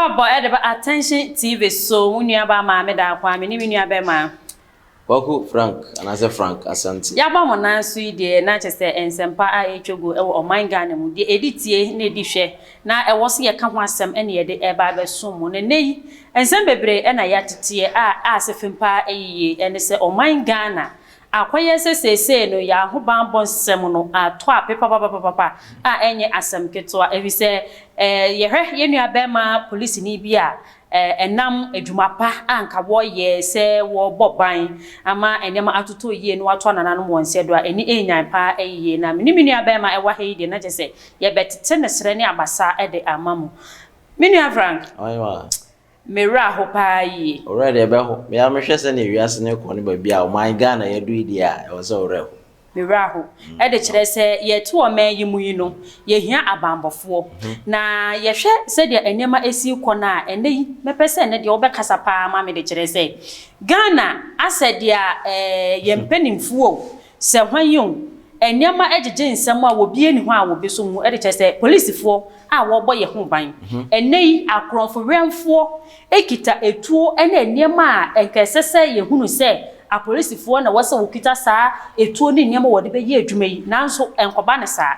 Akwaabɔ ɛde ba Attention TV so, wo nua baa Maame Daakwa, me ne me nua bɛma. Kwaku Frank anaasɛ Frank Asante. Yɛaba mo nan so yi deɛ na kyerɛ sɛ nsɛmpa a ɛretwa gu wɔ ɔman Ghana mu, deɛ ɛdi tie na ɛdi hwɛ na ɛwɔ sɛ yɛka ho asɛm na yɛde reba abɛsom mo. Na nnɛ yi, nsɛm bebree na yɛateteɛ a asefem pa ara yiye ne sɛ ɔman Ghana akɔyɛ sɛ seesei no yɛn ahobanbɔ nsɛm no atɔ ape papapapapa a ɛnyɛ asɛm ketewa efisɛ yɛhwɛ yɛn nua barima polisini bi a ɛnam adwuma pa a anka wɔyɛ sɛ wɔrebɔ ban ama nneɛma atotɔ yie na wɔato anananom wɔn nsa do a, ani renyan paa yiye. Na me ne me nuabarima a ɛwɔ ha yi deɛ, na kyerɛ sɛ yɛbɛtete ne serɛ ne abasa de ama mo. Me nua Frank, me werɛ aho paa yie. Wo werɛ deɛ ɛbɛho. Me ara mehwɛ sɛdeɛ wiase no rekɔ ne baabi a ɔman Ghana yɛadu yi deɛ a, ɛwɔ sɛ wo werɛ ho. Me werɛ ahow. Ɛde kyerɛ sɛ yɛte ɔman yi mu yi no, yɛhia abanbɔfoɔ. Na yɛhwɛ sɛdeɛ nneɛma si rekɔ no a, ɛnnɛ yi, mɛpɛ sɛ ɛnnɛ deɛ wobɛkasa pa ara ma me de kyerɛ sɛ, Ghana asɛ deɛ yɛn mpanimfoɔ o, sɛ hwan yi o, nneɛma gyegye nsɛm a obiara nni hɔ a wɔbɛsɔ mu de kyerɛ sɛ polisifoɔ a wɔrebɔ yɛn ho ban. Ɛnnɛ yi, akorɔmfo-wɛmfoɔ kita etuo ne nneɛma a anka ɛsɛ sɛ yɛhunu sɛ apolisifoɔ na ɛwɔ sɛ wɔkita saa etuo ne nneɛma wɔde bɛyɛ adwuma yi, nanso ɛnkɔba no saa.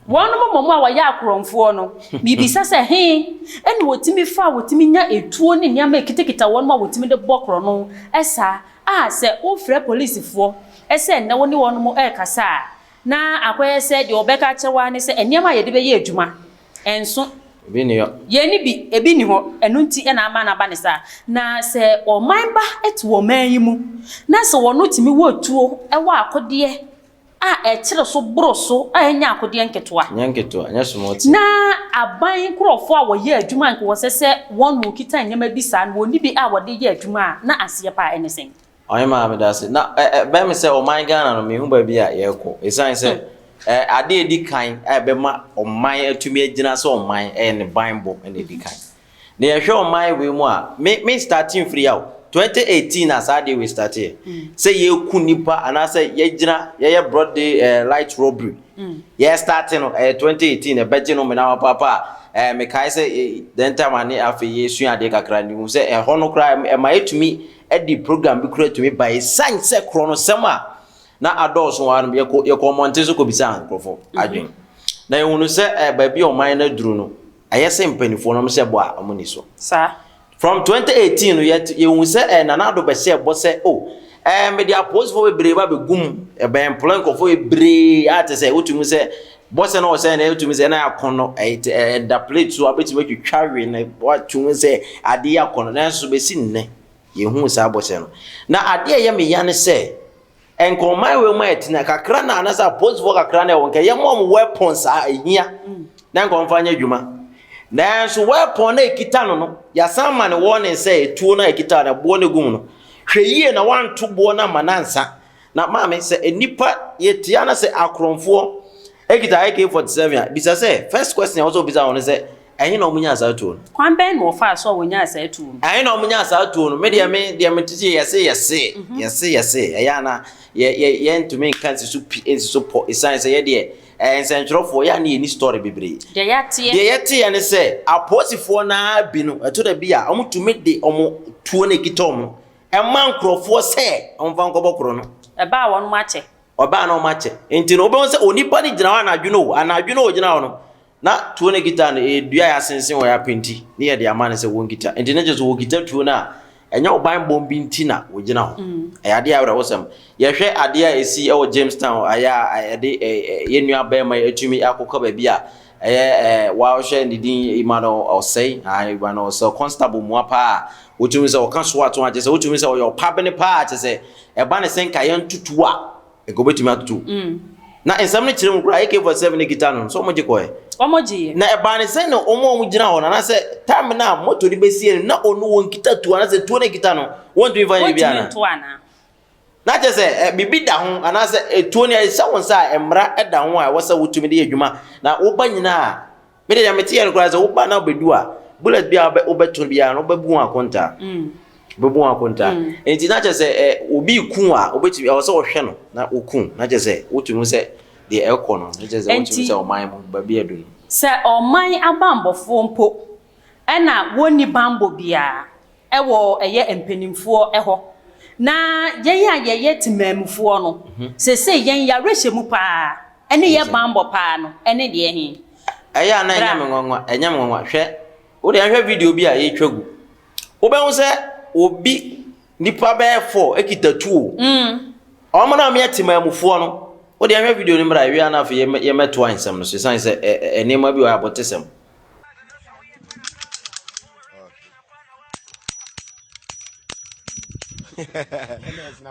Wɔnom mmom a wɔyɛ akorɔmfoɔ no, mebisa sɛ he na wɔtumi fa a wɔtumi nya etuo ne nneɛma a ɛkitakita wɔnom a wɔtumi de bɔ korɔno saa a sɛ wofrɛ polisifoɔ sɛ nnɛ wo ne wɔnom rekasa a, na akɔyɛ sɛ deɛ wɔbɛka akyerɛ wo ara ne sɛ nneɛma a yɛde bɛyɛ adwuma nso. Ebi nni hɔ. Yɛn nni bi, ebi nni hɔ. Ɛno nti na ama no aba no saa. Na sɛ ɔman ba te ɔman yi mu, na sɛ ɔno tumi wɔ tuo, wɔ akodeɛ a ɛkyere so boro so a ɛnyɛ akodeɛ nketewa. Nyɛ nketewa, nyɛ small thing. Na aban nkorɔfoɔ a wɔyɛ adwuma a nka wɔsɛ sɛ wɔn na wɔkita nneɛma bi saa no, wɔnni bi a wɔde yɛ adwuma a, na aseɛ paa ne sɛn? Ɔhemaa medase. Na ɛbɛyɛ me sɛ ɔman Ghana no mehu baabi a yɛrekɔ. Ɛsiane sɛ ade a ɛdi kan a ɛbɛma ɔman atumi agyina sɛ ɔman ɛyɛ ne banbɔ na ɛdi kan. Na yɛhwɛ ɔman wei mu a, me me starting firi ya o. 2018 na saa adeɛ wei starteɛ. Sɛ yɛku nipa anaasɛ yɛgyina yɛyɛ broad day eh, light robbery. Yɛ starte no ɛyɛ 2018 ɛbɛgye no mena papaapa a eh, mekae sɛ then time ane afei yɛsua adeɛ kakra ne hu sɛ ɛhɔ no koraa ɛma yɛtumi de program bi koraa tumi ba esiane sɛ korɔnosɛm a na adɔɔso wɔ ha no yɛkɔ yɛkɔ mmɔnten so kɔbisaa nkurɔfo mhm. adwene na yɛhunu sɛ eh, baabi a ɔman no aduru no ɛyɛ sɛ mpanimfoɔ no hyɛ bɔ a wɔn ni so saa from 2018 no yɛhu sɛ eh, Nana Addo bɛhyɛ bɔ sɛ o oh, eh, mede apolisifoɔ bebree ba bɛgu mu ɛbɛn employ nkurɔfoɔ bebree a te sɛ wotumi sɛ bɔsɛ no ɔsɛ na ɛtumi sɛ ɛna akɔnɔ ɛda plate so abɛtumi atwitwa we na watumi sɛ adeɛ akɔnɔ nanso bɛsi nnɛ yɛhuu saa bɔhyɛ no na adeɛ a ɛyɛ me ya ne sɛ nka ɔman wei mu a ɛtena kakra na anasɛ apolisifoɔ kakra na ɛwɔ nka yɛma ɔmo weapons a ɛhia na nka ɔmfa nyɛ adwuma nanso weapon na ɛkita no no yɛasan ma no warning sɛ etuo no a ɛkita no boɔ no gu mu no hwɛ yie na wanto boɔ no ama no ansa Na maame, sɛ nnipa yɛtia na sɛ akorɔmfoɔ kita AK-47 a, bisa sɛ, first question a wɔsɛ obisa wɔn sɛ, ɛhe na wɔn nyaa saa tuo no? Kwan bɛn na wɔfaa so a wɔnyaa saa tuo no? Ɛhe na wɔn nyaa saa tuo no? Me deɛ me deɛ me tete yɛse yɛse mhm. yɛse yɛse ɛyɛ ana yɛ yɛ yɛntumi nka nsi so pi nsi so pɔ esan sɛ yɛ deɛ ɛɛ nsɛntwerɛfoɔ yɛ ana yɛ ni story bebree. Deɛ yɛateɛ. Deɛ yɛteɛ ne sɛ apolisifoɔ naa bi no ɛto da bi a wɔn tumi de wɔn tuo no ekita wɔn Ɛma nkurɔfoɔ sɛ wɔmfa nkɔbɔ koro no. Ɛba a wɔnom akyɛ. Ɔba a na wɔn akyɛ. Nti no wobɛhu sɛ onipa no gyina hɔ anadwo no o, anadwo no ɔgyina hɔ no, na tuo no kita no, ɛyɛ dua a yɛasensen wɔ yɛn apenti ne yɛde ama no sɛ wɔnkita. Nti no kyerɛ sɛ wɔkita tuo no a, ɛnyɛ ɔbanbɔ bi nti na wɔgyina hɔ. Ɛyɛ adeɛ a awerɛhosɛm. Yɛhwɛ adeɛ a ɛsi wɔ Jamestown, ayɛ a yɛde yɛn nua barima yi atumi akokɔ baabi a ɛyɛ wɔahwɛ ne din Emmanuel Osei, Emmanuel Osei, constable mua paa a wotumi sɛ ɔka so ato akyɛ sɛ wotumi sɛ ɔyɛ ɔpabene paa kyɛ sɛ ɛba ne sɛ nka yɛntoto a nka wobɛtumi atoto mm. Na nsɛm no kyerɛ mu koraa AK-47 no kita no sɛ ɔmogye kɔɛ. Ɔmogye. Na ɛbaa ne sɛ na ɔmo a ɔmo gyina hɔ no anaasɛ time no a moto no bɛsie no na ɔno wɔn kita tuo anaasɛ tuo no kita no wɔntumi fa nyɛ biribi ana? Na kyerɛ sɛ ɛ, biribi da ho anaasɛ etuo no ɛhyɛ wo nsa a mmara da ho a ɛwɔ sɛ wotumi de yɛ adwuma. Na woba nyinaa a, me deɛ mete yɛ no koraa sɛ woba na wobɛdu a, bullet bi a wobɛto biara no wobɛbu ho akontaa. Wobɛbu ho akontaa. Nti na kyerɛ sɛ ɛ, obi reku a, wobɛtumi, ɛwɔ sɛ wɔhwɛ no na woku. Na kyerɛ sɛ wotumi hu sɛ deɛ ɛrekɔ no, na kyerɛ sɛ wotumi sɛ ɔman mu baabi adu no. Sɛ ɔman abanbɔfoɔ mpo. Ɛna wɔnni banbɔ biara wɔ ɛyɛ mpanimfoɔ hɔ. Na yɛn a yɛyɛ temammufoɔ no, seesei yɛn yɛawerɛhyɛmu pa ara ne yɛn banbɔ pa ara no ne deɛ he? Ɛyɛ a na ɛnyɛ me nwanwa, ɛnyɛ me nwanwa. Hwɛ, wo deɛ hwɛ video bi a yɛtwa gu. Wobɛhu sɛ obi, nipa bɛyɛ four kita tuo. Wɔn a wɔyɛ temammufoɔ no, wo deɛ hwɛ video no mmra, ɛwie a na afei yɛmmɛtoa nsɛm no so, ɛsiane sɛ nneɛma bi wɔ hɔ a abotesɛm.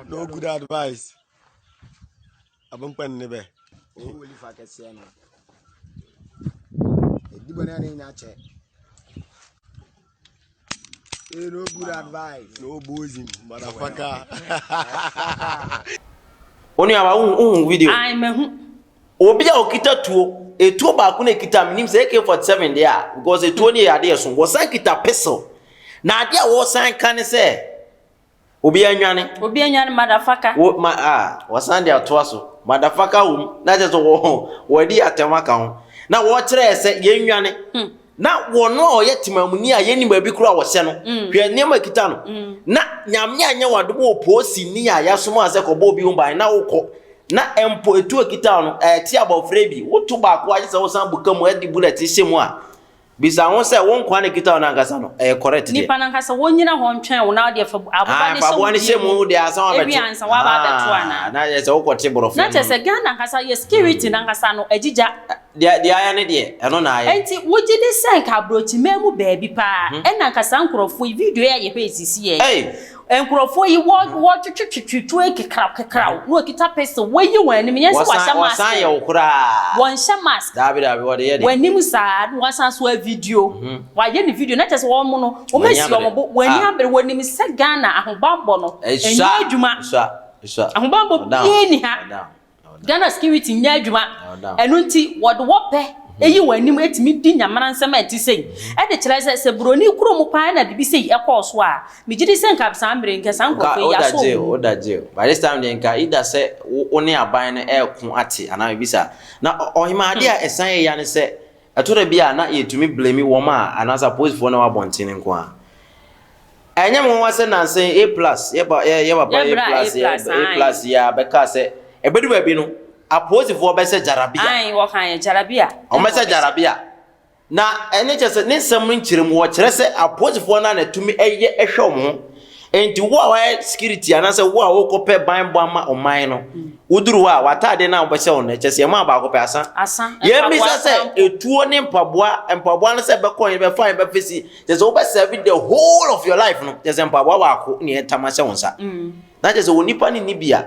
No good advice. Abin kpan ne bɛ. Owu wɔ lifa kɛseɛ no. Ɛdi bɔ ne nyina kyɛ. Eh, no good advice. No boozing, motherfucker. Onuawa, wohu video? Ai, mahu. Obi a okita tuo, etuo baako na ekita, menim sɛ AK-47 deɛ a, because etuo no yɛ adeɛ ɛso. Wɔsan kita pistol. Na adeɛ a wɔsan ka ne sɛ, obi anwane. Obi anwane madafaka. Wo ma a, wɔsan de atoa so. Madafaka wɔ mu. Na kyerɛ sɛ wɔ wɔadi atɛm aka ho. Na wɔkyerɛɛ sɛ yɛnwane. Hmm. Na wɔn a ɔyɛ temamuni a yɛnnim baabi koraa a wɔhyɛ no, hmm. hwɛ nneɛma kita no. Hmm. Na nyame anyɛ wɔn adom wɔ poosini a yɛasoma sɛ kɔbɔ obi ho ban na wokɔ. Na mpo etuo a ekita wo no, ɛte abɔfra bi. Woto baako a, gye sɛ wosan buka mu de bullet hyɛ mu a, bisa ho sɛ wo nkwa na ekita wo no ankasa no, ɛyɛ correct deɛ. Nipa no ankasa wɔnyina hɔ ntwɛn wo na wodeɛ fa aboba no hyɛ wo deɛ mu deɛ ansa wabɛto. Ewie ansa waba abɛto anaa. Na kyerɛ sɛ wokɔte borɔfo. Na kyerɛ sɛ Ghana ankasa yɛ security no ankasa no agyigya. Deɛ deɛ ayɛ ne deɛ, ɛno na ayɛ. Enti wogye di sɛ nka abrokyiman mu baabi paa ɛna nka saa nkorɔfoɔ yi, video yi a yɛhwɛ yi sisi yɛ yi, nkorɔfoɔ yi wɔ wɔtwetwetwe tuo kekraw kekraw na wɔkita pistol, wɔyi wɔn anim, nyɛ sɛ wɔahyɛ mask o, Wɔsan yɛ wo koraa. Wɔnhyɛ mask. Daabi daabi, wɔde yɛ deɛ. Wɔn anim saa na wɔasan so avideo, wɔayɛ no video na kyerɛ sɛ wɔn no, wɔn asi wɔn bo, wɔn ani abere, wɔnim sɛ Ghana ahobanbɔ no ɛnyɛ adwuma, ahobanbɔ biara nni ha. Ghana security nyɛ adwuma, ɛno nti wɔde wɔpɛ yi wɔn anim tumi di nyamena nsɛm a ɛte sei de kyerɛ sɛ sɛ buroni kurom paa na biribi sei ɛkɔɔ so a, megye di sɛ nka saa mmerɛ yi nka saa nkurɔfoɔ yi Woda yɛasɔ jail, wɔn mu. woda jail. By this time deɛ nka either sɛ wo ne aban no ɛreko ate anaa biribi saa. Na ɔhemaa adeɛ a ɛsan yɛ ya ne sɛ ɛtɔ da bi a na yɛtumi blame wɔn a anaasɛ apolisifoɔ no a ɛwɔ abɔnten no nko ara. Ɛnyɛ me nwanwa sɛ nnansa yi A plus, yɛ ba yɛ yɛ papa Yɛ A bra A plus, yɛ plus, A ae. plus yi ara bɛkaa sɛ ɛbɛdu baabi no, apolisifoɔ bɛsɛ gyarabea. Ae, wɔka yɛ gyarabea. Wɔn bɛsɛ gyarabea. Na ɛne kyerɛ sɛ ne nsɛm no nkyerɛ mu wɔkyerɛ sɛ apolisifoɔ no ara na ɛtumi ɛyɛ ɛhwɛ wɔn ho. Enti wo a wayɛ security anaasɛ wo a wokɔpɛ banbɔ ama ɔman no, woduru hɔ a w'ataadeɛ no a wobɛhyɛ wo no ɛkyɛ sɛ yɛmaa baako pɛ asa. Asa. Yɛmmisa Mpaboa sɛ koraa mpo. etuo ne mpaboa, mpaboa no sɛ bɛkɔ he bɛfa he bɛfesi Kyerɛ sɛ wobɛ serve the whole of your life no, kyerɛ sɛ mpaboa baako na yɛtam ahyɛ wo nsa. Na kyerɛ sɛ onipa no nni bi a,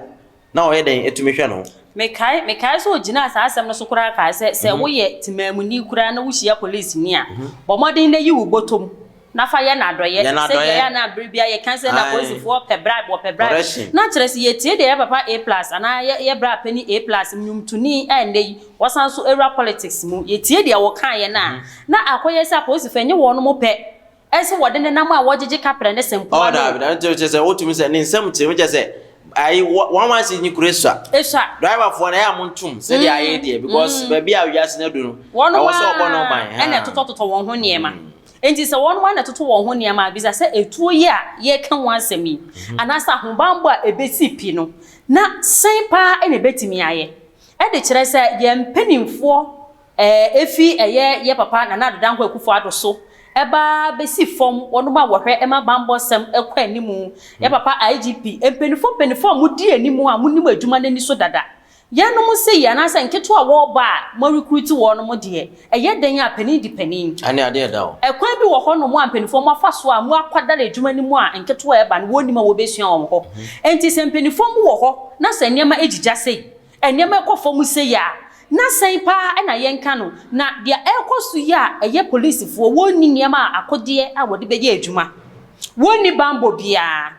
na ɔyɛ dɛn atumi hwɛ ne ho? Mekae, mekae sɛ ogyinaa saa asɛm no so koraa kaa sɛ, sɛ woyɛ temanmuni koraa na wuhyia polisini a, bɔ mmɔden na yi wo bɔtɔ mu na fa yɛ no adɔeɛ. Yɛ no Sɛdeɛ adɔeɛ. ɛyɛ a na bere biara yɛka sɛ na Ae. apolisifoɔ pɛ bribe, wɔpɛ bribe. Correction. Na kyerɛ sɛ yɛtie deɛ yɛn papa A plus anaa yɛ, yɛ bra panin A plus, nnwomtoni a ɛnnɛ yi wɔsan nso awura politics mu, yɛtie deɛ wɔkaeɛ no a, Na akɔyɛ sɛ apolisifo ɛnyɛ wɔnom pɛ sɛ wɔde nenam a wɔgyegye kaprɛ ne sempoa Oh, no. daabi, daabi, nti kyerɛ sɛ wotumi sɛ ne nsɛm kyerɛ mu kyerɛ sɛ ayi wɔn wɔn ase nyi kure sua. Esua. Driver foɔ na ɛyɛ a mo ntom sɛdeɛ ayɛ deɛ because baabi a wiase no adu no Wɔnom ɛwɔ sɛ ɔbɔ ne ho ban. ara na ɛtotɔtotɔ wɔn ho nneɛma. Enti sɛ wɔnom ara na ɛtoto wɔn ho nneɛma a, bisa sɛ etuo yi a yɛreka ho asɛm yi anaasɛ ahobanbɔ a ebesi pi no, na sɛn paa na ebetumi ayɛ? Ɛde kyerɛ sɛ yɛn mpanimfoɔ Efi ɛyɛ yɛ papa Nana Addo Dankwa Akufo Addo so ba besi fam, wɔnom a wɔhwɛ ma banbɔ sɛm kɔ anim, yɛ papa IGP, mpaninfoɔ mpaninfoɔ a modi anim a monim adwuma no ani so dada, yɛnom sei anaasɛ nketewa a wɔreba a moarecruit wɔnom deɛ, ɛyɛ dɛn a panin di panin. Ɛne adeɛ ɛda hɔ. Ɛkwan bi wɔ hɔ nom a mpaninfoɔ moafa so a moakwadare adwuma no mu a nketewa a ɛba no wɔnnim a wɔbɛsua wɔn hɔ. Enti sɛ mpaninfoɔ mo wɔ hɔ na sɛ nneɛma gyigya sei, nneɛma rekɔ fam sei a, na sɛn paa na yɛnka no? Na deɛ ɛrekɔ so yi a ɛyɛ polisifoɔ, wɔnni nneɛma a akodeɛ a wɔde bɛyɛ adwuma, wɔnni bammɔ biara,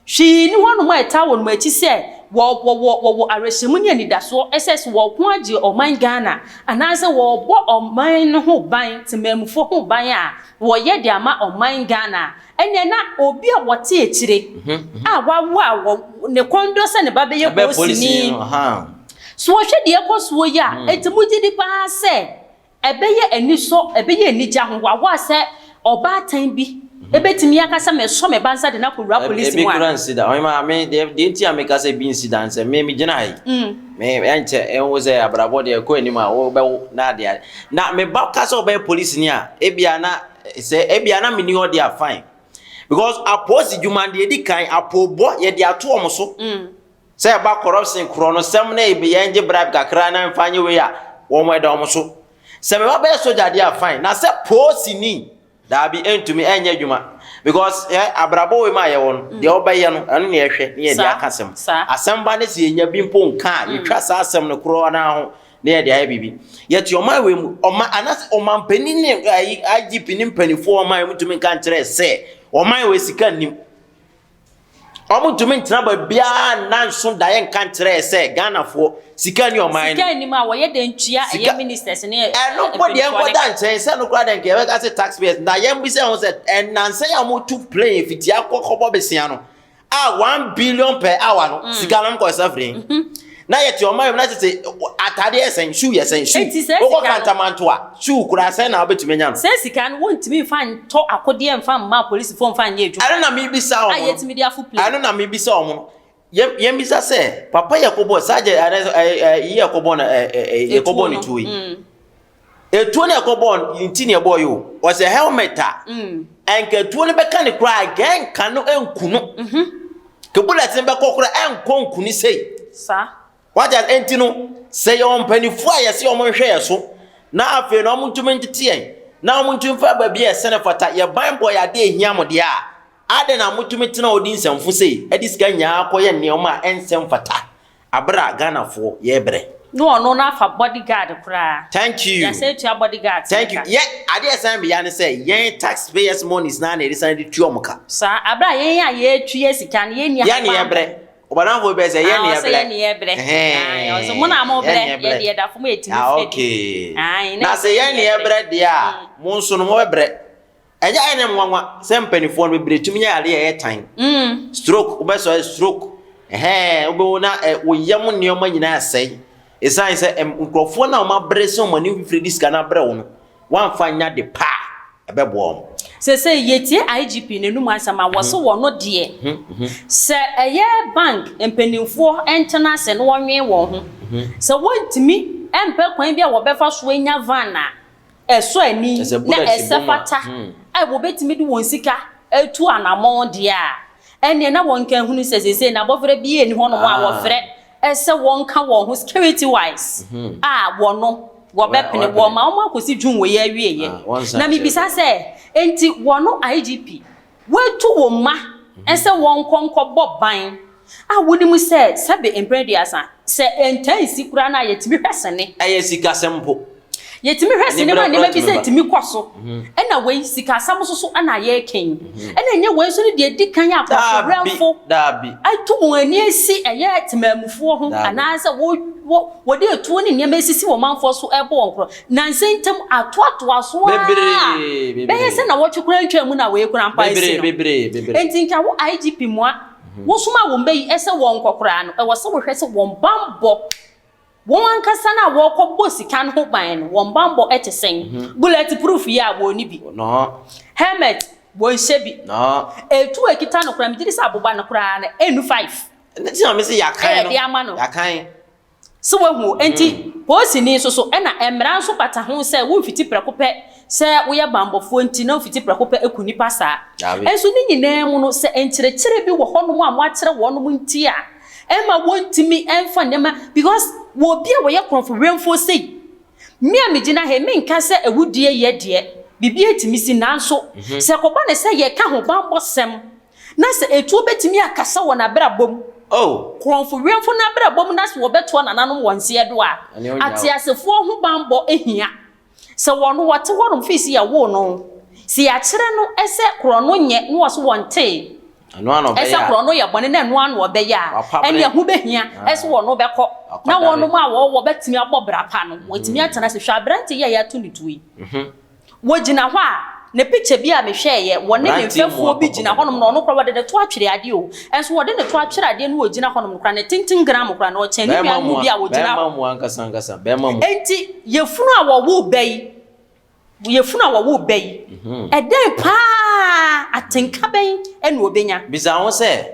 hwee nni hɔnom a ɛtaa wɔn akyi sɛ wɔ wɔwɔ wɔwɔ awerɛhyɛmu ne anidasoɔ sɛ sɛ wɔreko agye ɔman Ghana anaasɛ wɔrebɔ ɔman no ho ban, temanmufoɔ ho ban a wɔyɛ de ama ɔman Ghana a, Ɛnneɛ na obi a ɔte akyire a wawo a wɔ ne kɔn dɔ sɛ ne ba bɛyɛ polisini. So ɔhwɛ deɛ ɛkɔ soɔ yi a, enti mogye di paa sɛ ɛbɛyɛ anisɔ, ɛbɛyɛ anigye, ahohoahoa sɛ ɔbaatan bi bɛtumi aka sɛ mesɔ me ba nsa de no akɔwura polisi mu Ebi kura a? nsi da. Ɔhema, me deɛ deɛ nti a meka sɛ ebi nsi da nsɛ me megyina ha yi. Me ɛnkyɛ ɛho sɛ abrabɔ deɛ ɛkɔ anim a wobɛwo na adeɛ ade. Na me ba ka sɛ ɔbɛyɛ polisini a ebia na sɛ ebia na menni hɔ deɛ a fine. Because apolisi dwuma deɛ edi kan apoobɔ yɛde ato wɔn so. Sɛ ɛba corruption korɔ no sɛm na ebi yɛn gye bribe kakra na nfa nye wei a wɔn ɛda wɔn so. Sɛ me ba bɛyɛ soja deɛ a fine. Na sɛ polisini Daabi ɛntumi ɛnyɛ adwuma because ɛ abrabɔ wei mu a yɛwɔ no deɛ wobɛyɛ no ɛno na yɛhwɛ ne yɛde aka asɛm asɛm ba ne sɛ yɛnya bi mpo nka a yɛtwa saa asɛm no korɔ no ho na yɛde ayɛ biribi yɛte ɔman wei mu ɔma anaasɛ ɔmampanin ne ayi IGP ne mpanimfoɔ ɔman mu ntumi nka nkyerɛ sɛ ɔman wei sika nnim. Wɔntumi ntena baabiara nna nso daeɛ nka nkyerɛ sɛ Ghanafoɔ sika ni ɔman no. Sika nnim a wɔyɛ dɛn tua ɛyɛ ministers ne Ɛno mpo deɛ nkɔda nkyɛn sɛ no koraa deɛ nka yɛbɛka sɛ taxpayers na yɛn bisa ho sɛ ɛnansa yi a wɔtu plane fitia kɔ kɔbɔ besia no a 1 billion per hour no mm. sika no nkɔ ɛsa firi mhm. na yɛte ɔman mu na kyerɛ sɛ atadeɛ yɛ sɛn, shoe yɛ sɛn, shoe wokɔ Kantamanto a shoe koraa sɛn na wobɛtumi anya no. Sɛ sika no wontumi mfa ntɔ akodeɛ mfa mma apolisifoɔ mfa nyɛ adwuma. Ɛno na mebisa wɔn a yɛtumi de afo plane. Ɛno na mebisa wɔn no. Yɛn bisa sɛ papa yɛ kɔbɔ sagye ɛɛ ɛɛ yi yɛ kɔbɔ no ɛɛ ɛɛ yɛ kɔbɔ ne tuo yi. Etuo no ɛkɔbɔ ne ti na ɛbɔ yi o. Ɔsɛ helmet a. Ɛnka etuo no bɛka ne koraa nka ɛnka no ɛnku no. Ke bullet no bɛkɔ koraa ɛnkɔ nku ne sei. Saa. Wate ase? Enti no, sɛ yɛwɔ mpanimfoɔ a yɛse wɔn nhwɛ yɛn so, na afei no wɔntumi ntete yɛn, na wɔntumi mfa baabi a ɛsɛ no fata, yɛn banbɔ yɛ adeɛ a ɛhia mo deɛ a, adɛn na motumi tena hɔ di nsɛmfo sei, de sika nyinaa kɔyɛ nneɛma a ɛnsɛ mfata, aberɛ a Ghanafoɔ yɛrebrɛ? Ne ɔno no afa body guard koraa. Thank you. Yɛasan atua body guards no Thank you. ka. Yɛ, adeɛ a ɛsan meya ne sɛ, yɛn taxpayers monies no ara na yɛde san de tua wɔn ka. Saa, aberɛ a yɛn a yɛretua sika no, yɛnni Yɛn na ahobammɔ. yɛbrɛ. Ɔbadamfo bɛ sɛ yɛn ne Ɔsɛ yɛn ne yɛbrɛ. Ɔsɛ mo na mo brɛ, yɛ deɛ da fam yɛtumi ah, fɛ okay. Na sɛ yɛn ne yɛbrɛ deɛ a, mm. mo nso no mobɛbrɛ. Ɛnyɛ ayɛ ne nwanwa sɛ mpanimfoɔ no bebree tumi yɛ adeɛ ɛyɛ tan. Mm. Stroke, wobɛsɔ stroke. Ɛhɛn, wobɛhu na wo yam nneɛma nyinaa asɛe. Ɛsiane sɛ nkurɔfoɔ no a wɔabrɛ sɛ wɔn ani fifiri de sika no abrɛ wo no, wɔamfa nyɛ ade pa a ɛbɛboa wɔn. Seesei yɛtie IGP n'anum asɛm a, wɔse wɔno deɛ sɛ ɛyɛ bank mpaninfoɔ ntena ase na wɔnwen wɔn ho, sɛ wɔntumi mpɛ kwan bi a wɔbɛfa so anya van a ɛsɔ ani na ɛsɛ fata a wɔbɛtumi de wɔn sika atu anamɔn deɛ a, ɛnneɛ na wɔnka nhunu sɛ seesei no abɔfra biara nni hɔnom a wɔfrɛ sɛ wɔnka wɔn ho security wise a wɔno wɔbɛpene wɔn ma wɔn akɔsi June wɔ yi awieɛ. Na mebisa sɛ, enti wɔno IGP woatu wo mma sɛ wɔnkɔ nkɔbɔ ban a wonim sɛ sɛbe mprɛ aduasa sɛ ɛntaa nsi koraa no a yɛtumi hwɛ sene. Ɛyɛ sikasɛm mpo. Yɛtumi hwɛ sini ma nneɛma bi sɛ ɛtumi kɔ so. Ɛna wei, sikasɛm nso so na yɛreka yi. Ɛna ɛnyɛ wei nso ne deɛ ɛdi kan a akwakorafoɔ atu wɔn ani asi ɛyɛ temanmufoɔ ho anaasɛ wɔde atuo ne nneɛma asisi wɔn manfoɔ so ɛrebɔ wɔn korɔ. Nansa yi ntam atoatoa so ara bɛyɛ sɛ nnawɔtwe koraa ntwaa mu na wei koraa mpo asi no. Enti nka wo IGP Moa, wosoma wɔn bɛ yi sɛ wɔnkɔ koraa no, ɛwɔ sɛ wohwɛ sɛ wɔn bammɔ Wɔn ankasa no a wɔrekɔbɔ sika no ho ban no, wɔn bammɔ te sɛn? Bullet proof yi a, wɔnni bi. Helmet, wɔnhyɛ bi. Etuo a ɛkita no koraa, megye di sɛ aboba no koraa no, ɛnnu five. Ɛna ɛde ama no. So wahu? Enti, polisini nso so, ɛna mmara nso bata ho sɛ womfiti prɛko pɛ sɛ woyɛ bammɔfoɔ nti na womfiti prɛko pɛ ku nnipa saa. Nso ne nyinaa mu no, sɛ nkyerɛkyerɛ bi wɔ hɔnom a moakyerɛ wɔnom nti a, Ɛmma wɔntumi mfa nneɛma because wɔ obi a wɔyɛ korɔmfo werɛmfoɔ sei, me a megyina ha yi menka sɛ awudie yɛ deɛ, biribi atumi si nanso sɛ ɛkɔba no sɛ yɛka ahobammɔsɛm na sɛ etuo bɛtumi akasa wɔ n'abrabɔ mu, Oh. korɔmfo werɛmfo n'abrabɔ mu na sɛ wɔbɛtoa nananom wɔn nseɛ do a, Ɛne ɔnyaa o. ateasefoɔ ho bammɔ hia. Sɛ wɔn no wɔte hɔnom firi sɛ yɛwoo no, sɛ yɛakyerɛ no sɛ korɔno nyɛ na ɔse wɔntee sɛ korɔno yɛ bɔne na ɛno ara na ɔbɛyɛ a, ɛnneɛ ɛho bɛhia sɛ wɔn bɛkɔ na wɔnom a wɔbɛtumi abɔ bra pa no, wɔatumi atena ase. Hwɛ aberante yi a yɛato ne tuo yi. Wɔgyina hɔ a, ne picture bi a mehwɛeɛ, wɔne ne mfɛfoɔ bi gyina hɔnom na ɔno koraa wɔde ne to atwere adeɛ o. Nso wɔde ne to atwere adeɛ na ɔgyina hɔnom no koraa, ne tenten gram koraa no, ɔkyɛn ne nuanom bi a wɔgyina hɔ. Enti yafunu a wɔwoo bɛ yi, Yafunu a wɔwoo ba yi, ɛdɛn paa atenka bɛn na obenya? Bisa ho sɛ,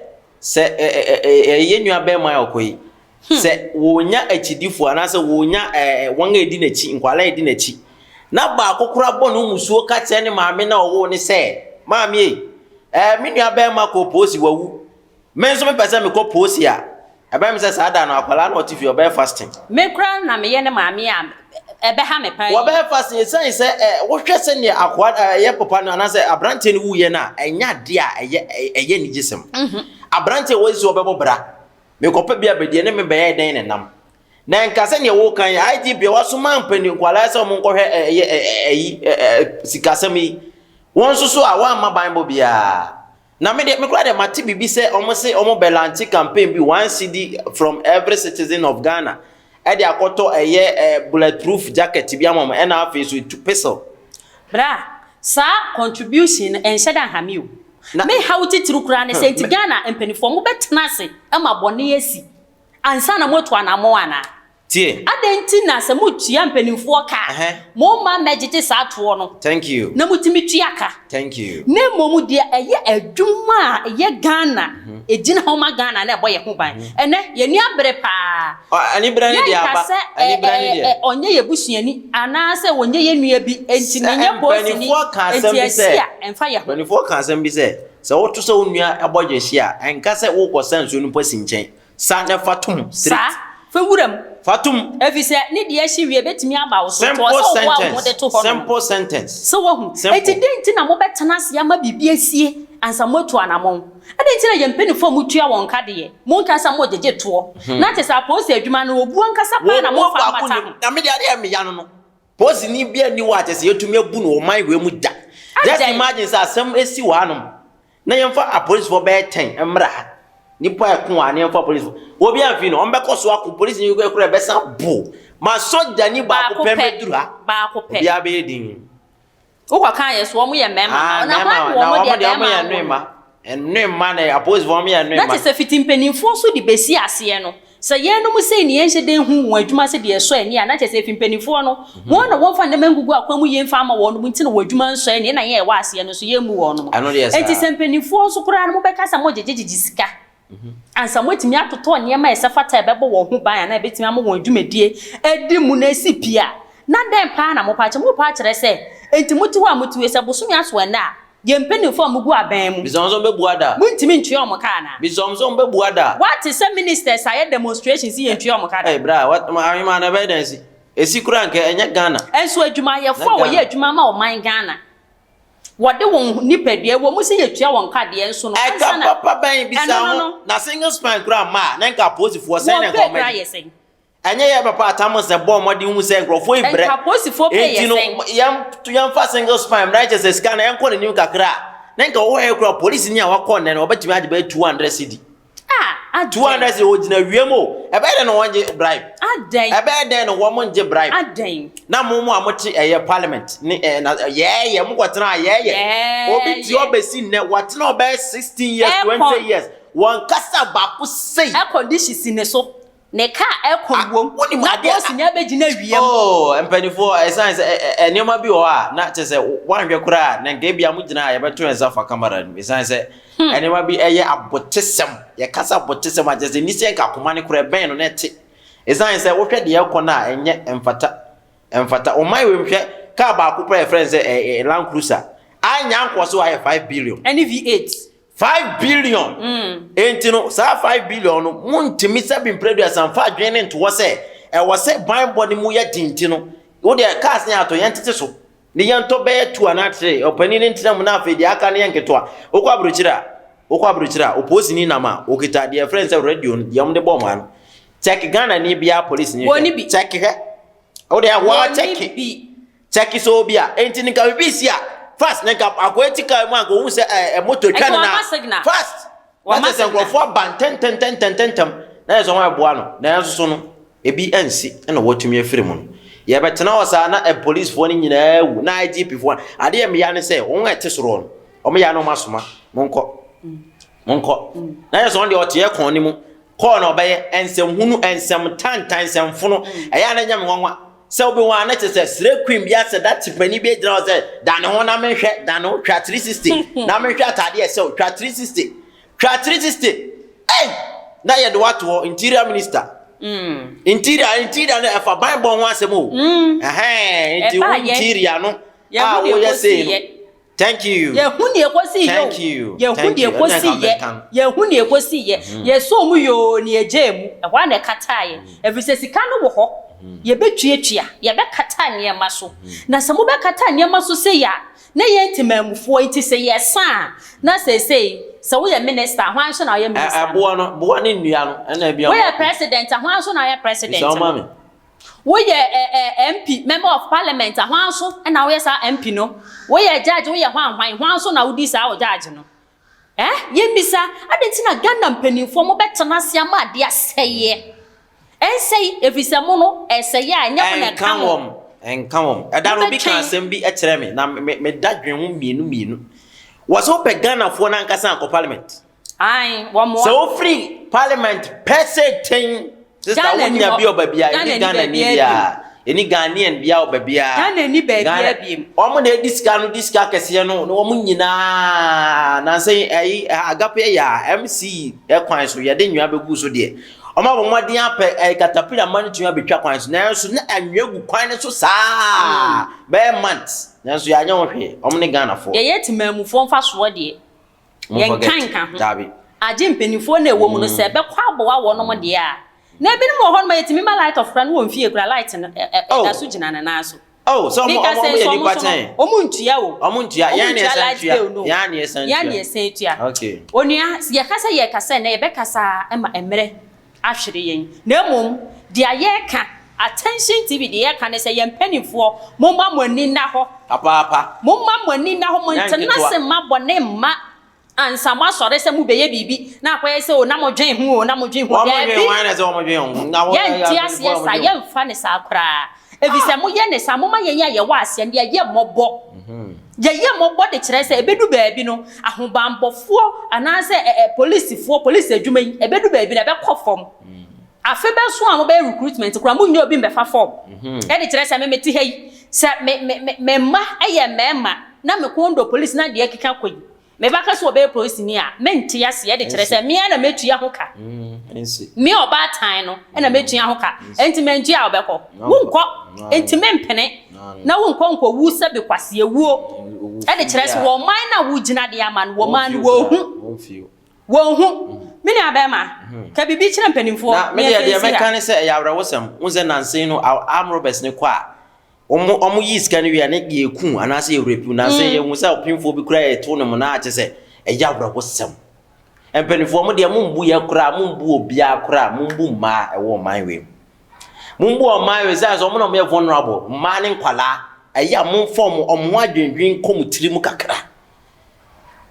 Sɛ ɛyɛ yɛn nua barima a ɔkɔ yi, sɛ wɔnya akyidifo anaasɛ wɔnya wɔn a ɛdi n'akyi, nkwadaa a ɛdi n'akyi, na baako koraa bɔ ne mmusuo ka kyerɛ ne maame na ɔwoo ne sɛ, maame ei, me nua barima kɔ poosi wawu, me nso mepɛ sɛ mekɔ poosi a, ɛbɛyɛ me sɛ saa da no akwadaa no ɔte fie ɔbɛyɛ fasting. Me koraa na meyɛ ne maame a, ɛbɛha me paa yie. Wɔbɛyɛ fasting ɛsiane sɛ ɛ wohwɛ sɛdeɛ akoa ɛyɛ papa no anaasɛ aberanteɛ no wuiɛ no a, ɛnyɛ adeɛ a ɛyɛ ɛyɛ anigyesɛm. Aberanteɛ a wɔasi sɛ ɔbɛbɔ bra, mekɔpɛ bi abɛdie ne me bɛyɛ dɛn ne nam. Na nka sɛdeɛ woka yi, IGP a wasoma mpanin nkwadaa sɛ wɔn nkɔhwɛ ɛyɛ ɛyi sikasɛm yi, wɔn nso so a wɔamma banbɔ biara. Na me deɛ me koraa deɛ mate biribi sɛ wɔn se wɔn bɛ launch campaign bi one cedi from every citizen of Ghana ɛde akɔtɔ ɛyɛ ɛ bullet proof jacket bi ama wɔn ɛna afei so etu pistol. Bra, saa contribution no ɛnhyɛ da nha me o. Na Me haw titiriw koraa ne sɛ nti Ghana mpaninfoɔ mo bɛtena ase ma bɔne asi ansa na moatu anamɔn anaa? Tie. Adɛn nti na sɛ motua mpanimfoɔ ka a, momma mmɛgyegye saa toɔ no Thank you. na motumi tua ka? Thank you. Na mmom deɛ ɛyɛ adwuma a ɛyɛ Ghana, ɛgyina hɔ ma Ghana na ɛbɔ yɛn ho ban. Ɛnnɛ, yɛn ani abere paa. Anibere ne deɛ Yɛnka aba. sɛ Anibere ne deɛ. ɔnyɛ yɛn busuani anaasɛ ɔnyɛ yɛn nua bi nti Sɛ menyɛ polisini mpanimfoɔ ka asɛm nti bi asi sɛ, a, ɛmfa yɛn ho. mpanimfoɔ ka asɛm bi sɛ, sɛ woto sɛ wo nua bɔ gyehye a, ɛnka sɛ worekɔsa nsuo no mpo asi nkyɛn. Sa na fa tom straight. Sa fa wura mu. Fa tom. Efisɛ ne deɛ hye wie betumi aba wo so. Nti Simple ɔsɛ woboa wo ho sentence. de to hɔ nom. Simple sentence. So wahu? Simple. Enti dɛn nti na mobɛtena ase ama biribi asie ansa moatu anammɔn? Adɛn nti na yɛn mpanyimfo a mutua wɔn ka deɛ, monka sɛ mogyegye toɔ? Na kyerɛ sɛ apolisi adwuma no, obuo ankasa paa na Wɔn mu momfa baako mmata nim. ho. Na me deɛ adeɛ a ɛmeya no no, polisini biara nni hɔ a kyerɛ sɛ yɛatumi abu no wɔ ɔman wei mu da. Just Adɛn? imagine sɛ asɛm asi wɔ hanom. Na yɛmfa apolisifoɔ bɛyɛ tɛn mmra ha. Nipa ɛko a na yɛmfa apolisifoɔ. Obi amfi no, wɔbɛkɔ so ako. Polisini yi kura ɛbɛsa bo. Ma sogyani baako pɛ mmɛduru ha. Baako pɛ. Obiara bɛyɛ din. Wokɔ kan yɛ so wɔn yɛ mmarima. Ah, Na mmarima. hwan Na wɔn wɔn deɛ deɛ wɔn bɛrima yɛ wɔn. nnoema. Nnoema na apolisifoɔ wɔn yɛ Na nnoema. kyerɛ sɛ fiti mpanimfoɔ so de bɛsi aseɛ no, Sɛ yɛnom sei ne yɛnhyɛ da nhu wɔn adwuma sɛ deɛ ɛsɔ ani a, na kyerɛ sɛ ɛfiri mpanimfoɔ no, wɔn na wɔmfa nneɛma ngugu akwan mu yie mfa mma wɔnom nti na wɔn adwuma nsɔ ani, ɛna yɛn a yɛwɔ aseɛ no nso yɛmmu wɔnom. Ɛno deɛ Enti saa. sɛ mpanimfoɔ nso koraa no mobɛka sɛ mogyegyegyegye sika ansa moatumi atotɔ nneɛma a ɛsɛ fata a ɛbɛbɔ wɔn ho ban anaa ɛbɛtumi ama wɔn dwumadie adi mu na asi pi a, na dɛn paa na mopɛ akyerɛ? Mopɛ akyerɛ sɛ enti mote hɔ a mote wei sɛ bosome aso ɛnnɛ a, Yɛn mpanyimfo a mugu abɛn mu. Bisa wɔn sɛ wɔbɛbua da. Muntumi ntua wɔn ka anaa? Bisa wɔn sɛ wɔbɛbua da. Woate sɛ ministers ayɛ demonstrations sɛ yɛntua wɔn ka da? Ei bra, what, ahema no ɛbɛyɛ dɛn asi? Esi koraa nka ɛnyɛ Ghana. Nso adwumayɛfo a wɔyɛ adwuma ma ɔman Ghana, wɔde wɔn nipadua, ɛwɔ mu sɛ yɛtua wɔn ka deɛ, nso no, ansa Ɛka na papa bɛn, bisa ɛno no ho, no. na single spine koraa mma a, na nka apolisifoɔ sɛn na Wɔn nka pay wɔn koraa adi? yɛ sɛn? Ɛnyɛ yɛ papa atam sɛ bɔɔ mmɔden hu sɛ nkurɔfoɔ yi brɛ. Nka apolisifoɔ pay Enti yɛ no, sɛn? yɛn yɛmfa single spine mmra kyɛ sɛ sika no ɛnkɔ n'anim kakra a, na nka wɔwɔ yɛ kura polisini a wakɔ nnɛ no wɔbɛtumi agye bɛyɛ 200 cedi. Ah, adɛn? 200 cedi wɔgyina wiem o. Ɛbɛyɛ dɛn na wɔngye bribe? Adɛn? Ɛbɛyɛ dɛn na wɔn ngye bribe? Adɛn? Na mo mo a mote ɛyɛ parliament ne ɛɛ na yɛɛyɛ mo kɔtena a yɛɛyɛ. Obi te Yɛɛyɛ. ɔbɛsi nnɛ watena ɔbɛyɛ 16 years Aircon. 20 years wɔn kasa baako sei. Air condition si ne so. Ne kaa aircon wom Wonim na adeɛ polisini abɛgyina awia mu. Oh, mpanimfoɔ, ɛsan sɛ nneɛma bi wɔ hɔ a na kyerɛ sɛ woanhwɛ koraa na nka ebia mo gyina a yɛbɛto yɛn nsa fa kamara no mu. Ɛsan sɛ nneɛma bi ɛyɛ abotesɛm. Yɛkasa abotesɛm a kyerɛ sɛ ni sɛ nka akoma no koraa ɛbɛn no na ɛte. Ɛsan sɛ wohwɛ deɛ ɛkɔ no a ɛnyɛ ɛmfata. Ɛmfata. Ɔman wei mu hwɛ kaa baako pɛ a yɛfrɛ no sɛ Land Cruiser. Anya nkɔ so ayɛ 5 billion. Ɛne V8. 5 billion enti no saa 5 billion no montumi sɛ bi mprɛduasa mfa adwene ne ntoɔ sɛ ɛwɔ sɛ banbɔ no mu yɛ den nti no wo deɛ cars ne atɔ yɛntete so ne yɛntɔ bɛyɛ tu anaa tere ɔpanin ne ntena mu na afei deɛ aka no yɛ nketewa wokɔ aburokyire a wokɔ aburokyire a opolisini nam a okita deɛ ɛfrɛ no sɛ radio no deɛ wɔde bɔ ɔmo ano check Ghana ni biara polisini hwɛ check hwɛ wo deɛ wɔa check Check sɛ obi a enti nka biribi si a fast na nka akoa ti kaa mu a nka ohun sɛ ɛɛ moto twa ne na fast na kyerɛ sɛ nkurɔfoɔ aba ntɛntɛntɛntɛntɛm na yɛ sɛ wɔn ɛboa no na ɛnso so no ebi ansi ɛna wɔatumi afiri mu no yɛbɛtena hɔ saa na polisifoɔ no nyinaa wu na IGP foɔ adeɛ mmea ne sɛ wɔn a ɛte soro no wɔn yɛ anam asoma monkɔ monkɔ na yɛ sɛ wɔn deɛ ɔte ɛkɔn ne mu kɔɔ na ɔbɛyɛ nsɛm hunu nsɛm tantan nsɛm fono ɛyɛ a na nyɛ me nwanwa. Sɛ wobɛhu a na kyerɛ sɛ srɛ queen bi asɛ da te panin bi agyina hɔ sɛ dane ho na menhwɛ, dane ho, twa 360 na menhwɛ ataadeɛ ɛsɛ wo, twa 360, twa 360, ei! Na yɛde wo ato hɔ, interior minister. Interior, interior no ɛfa banbɔ ho asɛm o. Ɛhɛn, nti wo interior no a woyɛ sei no. Thank you. Yɛhu nea ɛkɔsii yɛ Thank you. o. Yɛhu Thank nea you. Ɛno na ɛkɔsii nka yɛ. mɛka no. Yɛhu nea ɛkɔsii yɛ. Yɛsɔɔ mu yoo na yɛgyaa mu. Ɛhɔ ara na ɛkataeɛ. Ɛfiri sɛ sika no wɔ hɔ. Yɛbɛtuatua. Yɛbɛkata nneɛma so. Na sɛ mobɛkata nneɛma so sei a, na yɛn temanmufoɔ nti sɛ yɛsa a, na seesei sɛ woyɛ minister a, hwan nso na ɔyɛ minister no? Ɛboɔ no, boɔ ne nnua no, ɛna ebi a Woyɛ president a, hwan nso na ɔyɛ president Bisa no? wo ma me. Woyɛ ɛ ɛ MP, member of parliament a, hwan so na woyɛ saa MP no? Woyɛ judge, woyɛ hwan hwan, hwan so na wodi saa wɔ judge no? Eh, yɛmmisa, adɛn nti na Ghana mpanimfoɔ mobɛtena ase ama adeɛ asɛeɛ? Ɛnsɛe, ɛfiri sɛ mo no, ɛsɛeɛ a, ɛnyɛ mo na Ɛnka ɛka mo. wɔn, ɛnka wɔn. Ɛda no obi ka Mobɛtwɛn. asɛm bi kyerɛ me na me meda dwen ho mmienu mmienu. Wɔ sɛ wopɛ Ghanafoɔ no ankasa ankɔ parliament. Ae, wɔmmoa. Sɛ wofiri parliament pɛ sɛ ten sista Ghana ni wonya hɔ. bi ɔba bia Ghana ɛni ni Ghana ni baabiara bia ɛni Ghanaian bia ɔba bia. Ghana ni baabiara Ghana biem. wɔn na edi sika no di sika kɛseɛ no na wɔn nyinaa nansa yi ɛyi agape yɛ a MC ɛkwan so yɛde nnua bɛgu so deɛ wɔn abɔ mmɔden apɛ ɛyi katapila ma no tumi abɛtwa kwan so nanso na anwea gu kwan no so saa bɛyɛ months nanso yɛanyɛ ho hwee wɔn ne Ghanafoɔ. Yɛyɛ temanmufoɔ mfasoɔ deɛ. Yɛnka nka ho. Dabi. Agye mpanimfoɔ no a ɛwɔ mu no sɛ ɛbɛkɔ aboa wɔnom deɛ a. Na ebinom wɔ hɔnom a yɛtumi ma light off koraa no wɔn fie koraa light no ɛda so gyina ne nan so. Oh, sɛ ɔmo Meka ɔmo sɛ ɔmo yɛ nso ɔmo nipa nso no kyɛn. ɔmo ntua o. Ɔmo ntua. Ɔmo Yɛn na ntua yɛsan light tua. bill no. Yɛn na yɛsan Yɛn na tua. yɛsan tua. Okay. Onua, yɛka sɛ yɛkasa nnɛ yɛbɛkasa ma mmerɛ ahwere yɛn. Na mmom deɛ yɛreka, Attention TV deɛ yɛreka ne sɛ yɛn mpanimfoɔ momma mo ani nna hɔ. Papaapa. Momma mo ani nna hɔ, Nyɛ montena nketewa. ase mma bɔne mma ansa moasɔre sɛ mobɛyɛ biribi na akɔyɛ sɛ o na modwen ho o na modwen ho. Wɔn dwen Daabi. wɔn na sɛ wɔn dwen ho. Na wɔn Yɛnte yɛ aseɛ mpanimfoɔ a saa, wɔn dwen ho. yɛmfa no saa koraa. Ɛfiri sɛ moyɛ no saa, moma yɛn a yɛwɔ aseɛ no yɛyɛ mmɔbɔ. Yɛyɛ mmɔbɔ de kyerɛ sɛ ɛbɛdu baabi no, ahobammɔfoɔ anaasɛ ɛ ɛ polisifoɔ, polisi adwuma yi, ɛbɛdu baabi no ɛbɛkɔ fam. Afe bɛso a mobɛyɛ recruitment koraa, monnyɛ obi mmɛfa fam. Ɛde kyerɛ sɛ me mete ha yi, sɛ me me me me mma yɛ mmarima na me kɔn dɔ polisi na deɛ ɛkeka kɔ yi, Me ba ka sɛ ɔbɛyɛ polisini a, mente aseɛ de kyerɛ sɛ me ara na mɛtua ho ka. Me ɔbaatan no na mɛtua ho ka. Enti mantua a wobɛkɔ? Wonkɔ. Enti mempene na wonkɔ nkɔwu sɛbe kwaseawuo. De kyerɛ sɛ wɔ ɔman no a wogyina de ama no, wɔ ɔman no wɔnhu. Wɔnhu. Me nua bɛrima, ka biribi kyerɛ mpanimfoɔ Na me na deɛ yɛmfa deɛ nsi mɛka ha. ne sɛ ɛyɛ awerɛhosɛm. Wohu sɛ nansa yi no armed robbers no kɔ a, Wɔn wɔn yi sika no wie a ne yɛ ku anaasɛ yɛ rape nansɛ mm. yɛhu sɛ ɔpemfoɔ bi koraa yɛto ne mu na akyɛ sɛ ɛyɛ awerɛhosɛm. Mpanimfoɔ mo deɛ mombu yɛ koraa mombu obiara koraa mombu mmaa ɛwɔ ɔman wei mu. Mombu ɔman wei sɛ sɛ wɔn na wɔyɛ vulnerable mmaa ne nkwalaa ɛyɛ a momfa wɔn wɔn ho adwendwen kɔ mo tiri mu kakra.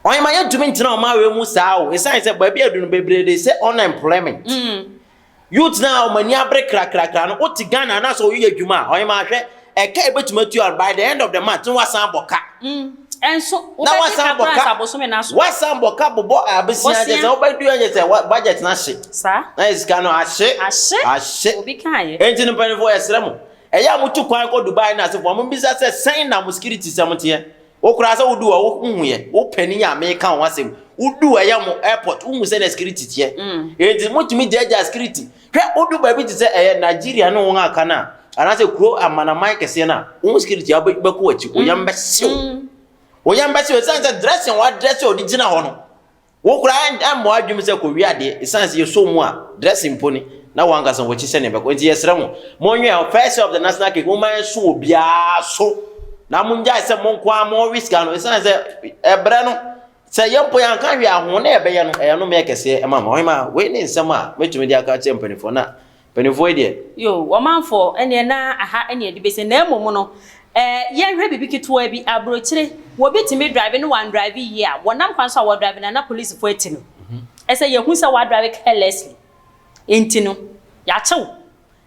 Ɔyɛma yɛntumi ntena ɔman wei mu saa o ɛsiane sɛ baabi adu no bebree de sɛ unemployment. Mm. Youth no a wɔn ani abere krakrakra no, wote Ghana anaasɛ woyɛ adwuma a, ɔhema hwɛ, ɛka a ɛbɛtumi atua no by the end of the month na wasan abɔ ka. Ɛnso, Na wobɛgye wasan ka abɔ koraa ka. ansa bosome no aso. Wasan bɔ ka bobɔ abesea Bosea. kyɛ sɛ wobɛdu ɛnyɛ sɛ wa- budget no ahye. Saa. Na yɛ sika no ahye. Ahye. Ahye. Obi kaeɛ. Enti no mpanimfoɔ yɛsrɛ mo, ɛyɛ a motu kwan kɔ Dubai ne asefoɔ, mommisa sɛ sɛn na mo security sɛm teɛ. Wo koraa sɛ wodu hɔ wo nhu yɛ, wo panin a meka ho asɛm, wodu ɛyɛ mo airport wohu sɛ na security teɛ. Mm. Enti motumi gyaagyaa security. Hwɛ wodu baabi te sɛ ɛyɛ Nigeria ne wɔn aka no a, anaasɛ kuro amanaman kɛseɛ no a, wɔn security a wobɛkɔ w'akyi, wo yam bɛhyew. Mm. Wo yam bɛhyew ɛsiane sɛ dressing wɔadrɛse a ɔde gyina hɔ no, Wo koraa ɛmmɔ w'adwene mu sɛ kɔwie adeɛ, ɛsiane sɛ yɛsɔ mu a, dressing mpo ni, na wo ankasa w'akyi sɛdeɛ ɛbɛkɔ. Nti yɛsrɛ mo, monwɛn first share of the national cake, momma ɛnso obiara so, na mongyae sɛ mo nko ara mowe sika no, ɛsiane sɛ ɛberɛ no, sɛ yɛn mpo yɛanka hwee a, ho na yɛbɛyɛ no, ɛyɛ nnome kɛseɛ ɛma mo. Ɔhemaa, wei ne nsɛm a mɛtumi de aka akyerɛ mpanimfoɔ, na Mpanimfoɔ yi deɛ. Yoo, ɔmanfoɔ, ɛneɛ na aha ɛne yɛde bɛsi, na mmom no, eh, yɛnhwɛ biribi ketewa bi, aburokyire, wɔbi tumi drive ne wandrive yie a, wɔnam kwan so a wɔdrive no a na polisifoɔ ati no, ɛsɛ yɛhu sɛ wadrive carelessly, nti no, yɛakye wo.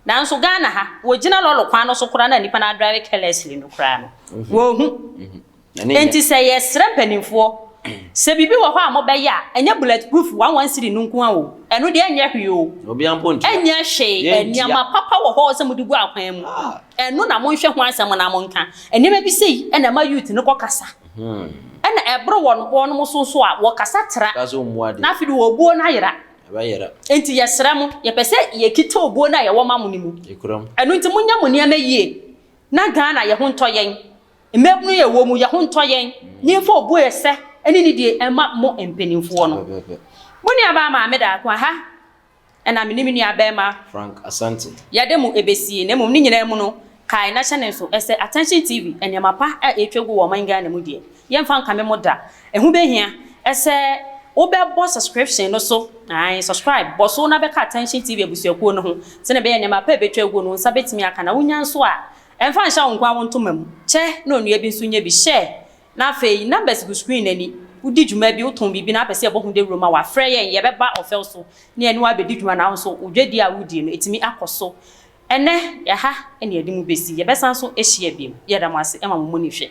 Nanso Ghana ha, wɔgyina lɔre kwan no so koraa na nipa no adrive carelessly no koraa no, wɔnhu. Enti sɛ yɛsrɛ mpanimfoɔ sɛ biribi wɔ hɔ a mobɛyɛ a, ɛnyɛ bullet proof one one cedi no nko ara o, ɛno deɛ ɛnyɛ hwee o, Obiara mpo ntua. ɛnyɛ hwee, Yɛntua. nneɛma papa wɔ hɔ sɛ mode gu akwan mu. Ɛno na monhwɛ ho asɛm na monka. Nneɛma bi sei na ɛma youth no kɔkasa. Ɛna ɛboro wɔn wɔnom so nso a, wɔkasa tra. Na afei de wɔn obuo no ayera. Enti yɛsrɛ mo, yɛpɛ sɛ yɛkita obuo no a yɛwɔ ma mo no mu. Ɛno nti monyɛ mo nneɛma yie na Ghana yɛ ho ntɔ yɛn. Mmabunu yɛ wɔ mu, yɛ ho ntɔ yɛn na yɛmfa obuo a ɛsɛ ne nidie mma mo mpanimfoɔ no. Mo nuabaa Maame Daako aha na me ne me nua barima Frank Asante. Yɛde mo ɛbɛsie. Na mmom ne nyinaa mu no, kae na hyɛ ne nso sɛ Attention TV, nneɛma pa a ɛretwa gu wɔ ɔman Ghana mu deɛ, yɛmfa nkame mo da. Ɛho bɛhia sɛ wobɛbɔ subscription no so, ae, subscribe, bɔ so na bɛka Attention TV abusuakuo no ho, sɛdeɛ ɛbɛyɛ nneɛma pa a ɛbɛtwa aguo no wo nsa bɛtumi aka. Na wonya nso a, ɛmfa nhyɛ wo nkoa wo ntoma mu. Kyɛ na onua bi nso nyɛ bi. Share Na afei, numbers gu screen no ani. Wodi dwuma bi, wotɔn biribi na wopɛ sɛ yɛbɔ ho dawuro ma wo a, frɛ yɛn, yɛbɛba ɔfɛw so na yɛne wo abɛdi dwuma na wo nso wo dwadie a wodie no, ɛtumi akɔ so. Ɛnnɛ, ɛha na yɛde mo bɛsi. Yɛbɛsan nso ahyia bio. Yɛda mo ase ma mo monihwɛ.